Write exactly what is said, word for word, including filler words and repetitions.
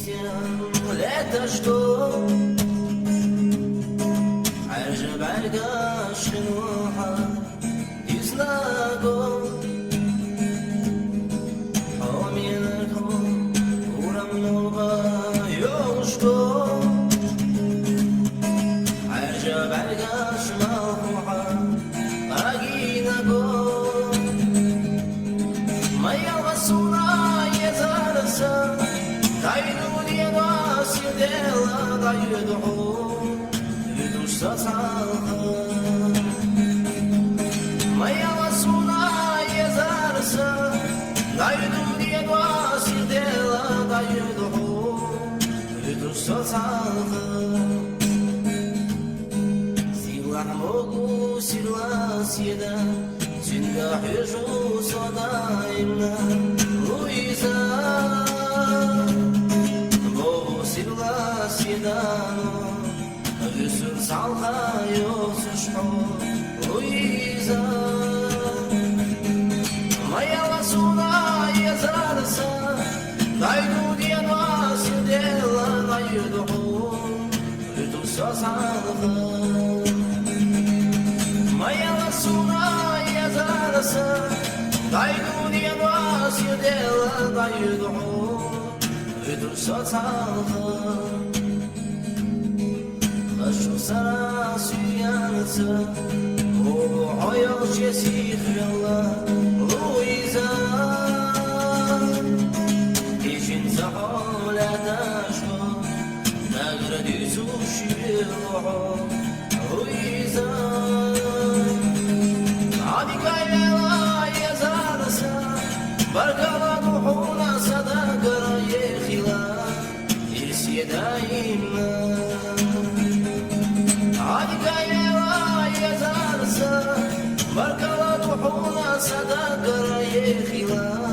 Лето ждёт, ГӀержабаргаш шинухьа дизлаго. Хьо мел хьо урам нуба йолшго. ГӀержабаргаш малхухьа къагийнаго. Майяла суна езарса, дайну диева сирдела дайдуху, витушса салха. Майяла суна езарса, дайну диева сирдела дайдуху, витушса салха. Сирлахь могу, сирлас еда, цуьнга хьуьжу со даимна, Луиза. Богу сирлас едану, вуьсур салха йоцуш хьо, Луиза. Майяла суна езарса, дайду диева сирдела дайдуху, витушса салха. Майяла суна езарса, дайду диева сирдела дайдуху, витушса салха. Хашуса суянца, о, хьоял чесихвелла, Луиза. Тишин сахола дашо, наградису шилохо, Луиза. Адикайла езарса, баркала духуна садагара ехила. Ирсе даимна. Адикайла езарса, баркала духуна садагара ехила.